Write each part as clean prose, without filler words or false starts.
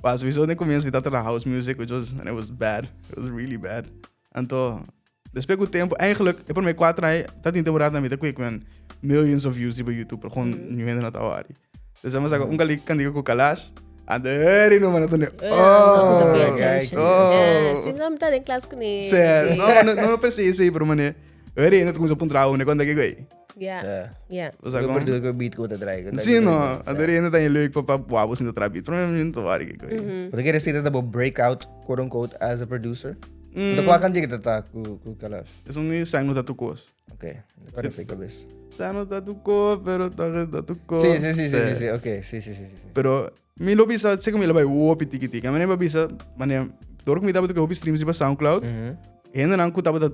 Well, sowieso den comienzo mi tata house music, which was, and it was bad. It was really bad. Anto, despues cu tempo, eigenlijk, e prome cuatro aña, ta tin temporada mi ta kwe con millions of views riba YouTube, pero gewoon mm. niun hende no ta wari. Dus mi saka un kali kandiga ku Kalash, anto heri no mana tune. Oh, oh. Si no ta den klas kuné. Sí, no, no, no precies, sí, pero mane. Heri hende ta kuminsa puntra mane kon ta kiko. Ja. Ja. O sea, Ko bedoel ko beat ko te draai. Sí, no. Anto heri hende ta leuk pa pa wabo sin ta beat. Pero mi no wari kiko. Bo ta kere si ta bo breakout quote unquote as a producer? Mm. Kua kandiga ta ta ku ku Kalash? Es un sang no ta tu kos. Ok, para fake cabeza. Sang no ta tu kos, pero ta ta tu kos. Sí, sí, sí, sí, sí, sí, ok, sí, sí, sí, sí. Pero mi lo bisa, sé ku mi lo bai hopi tiki tiki. Mi lo bisa, mane, door ku mi tabata ku hopi streams riba SoundCloud, mm -hmm. Hendenan ku tabata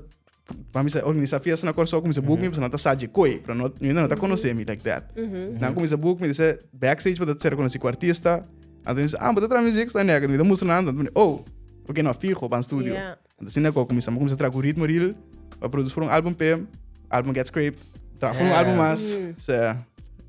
pa mi sa organisa fiesta na Kòrsou, kuminsa book mi, pasobra nan ta sa dje koi, pero no, mi no ta konosé mi like that. Mm -hmm. Nan kuminsa book mi, dise backstage pa ta ser konosí ku artista. Anto mi bisa, ah, bo ta traha muziek? Sta nèk. Mi ta mustra nan, anto mi, oh, ok, no, fiho, ban studio. Yeah. Anto asina ku kuminsa, mi kuminsa traha ku Ritmo Real, pa produce for un album p'e, album Get Scraped, traha for un album mas. So,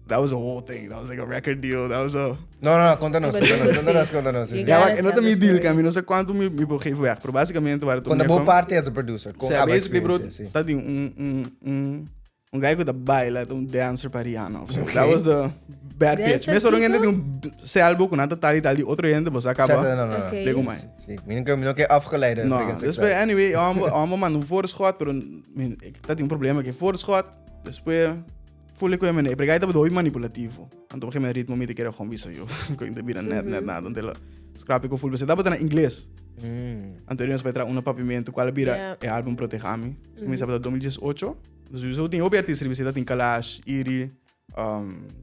that was a whole thing. That was like a record deal. That was a... No, no, no, conta nos, conta nos, conta nos, conta nos. Sí, ja, maar, no ta mi deal, que mi no sé cuánto mi, mi por geven weg. Pero básicamente waar het om Conta bo parte as a producer. Con sea, basically, bro, sí. Dat die un, un, un, un guy ku ta baila, un dancer pa Rihanna of so. Okay. That was the bad pitch. Meestal un hende die un selbo ku nata tal y tal die otro hende, bo sa acaba. No, no, no. Okay. Lego mij. Sí, mi no mi no ke afgeleide. No, dus anyway, amo manda un voorschot, pero ik dat die un problema ke voorschot. Después Voel ik me pero tabata hopi manipulativo. Anto op een gegeven moment ritmo mi te kere gewoon bisa yo. Ik te bira net net nada. Anto scrap ik voel bese tabata na ingles. Anto nos bai tra una papiamento cual bira yeah. e album Protegami. Mm. Kuminsa tabata 2018. Dus sowieso tin hopi artista riba tin Kalash, Iri,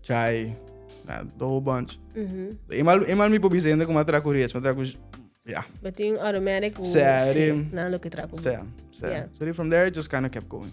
Chai, nah, the whole bunch. Eenmaal eenmaal mi por bisa hende kuma tra ku Rich, ma tra ku ja. But tin automatic Serio. Na loke tra ku. Serio. Serio. So from there it just kind of kept going.